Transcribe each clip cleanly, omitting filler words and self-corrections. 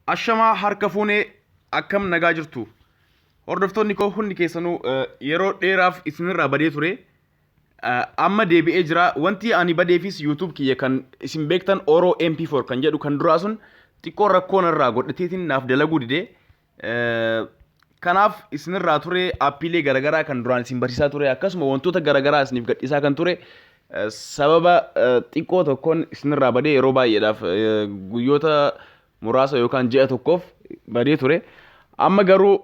Ashamaa harka fuunee akkam nagaa jirtu? Hordoftoonni koo hundi keessanuu yeroo dheeraaf isinirraa badee ture. Amma deebi'ee jira. Wanti ani badeefis YouTube kiyya kan isin beektan Oro MP4 kan jedhu kan duraa sun xiqqoo rakkoo narraa godhateetiin naaf dalaguu dide. Kanaaf isinirraa ture appiilee garaagaraa kan duraan isin barsiisaa ture akkasuma wantoota garaagaraa isiniif gadhiisaa kan ture sababa xiqqoo tokkoon isinirraa badee yeroo baay'eedhaaf guyyoota muraasa yookaan ji'a tokkoof badee ture. Amma garuu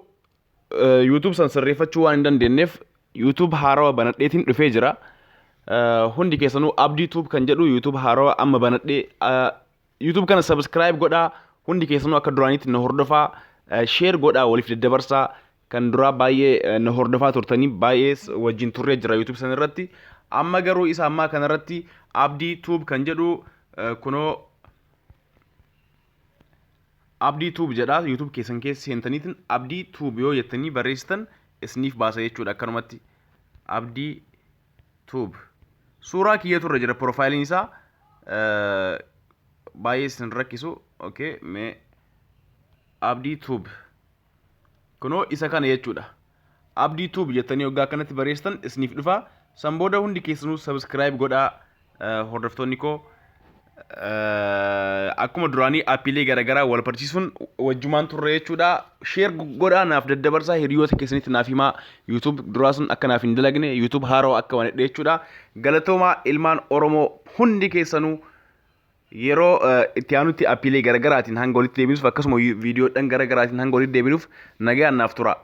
YouTube san sirreeffachuu waan hin dandeenyeef YouTube haarawa banadheetiin dhufee jira. Hundi keessanuu Abdii Tube kan jedhu YouTube haarawa amma banadhee YouTube kana subscribe godhaa hundi keessanuu akka duraaniitti na hordofaa share godhaa waliif daddabarsaa kan duraa baay'ee na hordofaa turtanii baay'ee wajjin turree jira YouTube san irratti amma garuu isa ammaa kana irratti Abdii Tube kan jedhu kunoo Abdii Tube jedha YouTube keessan keessa seentaniitiin Abdii Tube yoo jettanii barreessitan isiniif baasa jechuudha akkanumatti Abdii Tube suuraa kiyyatu irra jira piroofaayiliin isaa baay'ee isin rakkisu okay mee Abdii Tube kunoo isa kana jechuudha Abdii Tube jettanii hoggaa akkanatti barreessitan isiniif dhufa san booda hundi keessanuu subscribe godhaa hordoftoonni koo akkuma duraanii appiilee garaagaraa wal barsiisuun wajjumaan turre jechuudha. Share godhaa naaf daddabarsaa hiriyoota keessanitti naaf himaa YouTube duraa sun akka naaf hin dalagne YouTube haaroo akka banadhe jechuudha. Galatoomaa ilmaan Oromoo hundi keessanuu yeroo itti aanutti appiilee garaagaraatiin hanga walitti deebinuuf akkasuma viidiyoodhaan garaagaraatiin hanga walitti deebinuuf nagaan naaf tura.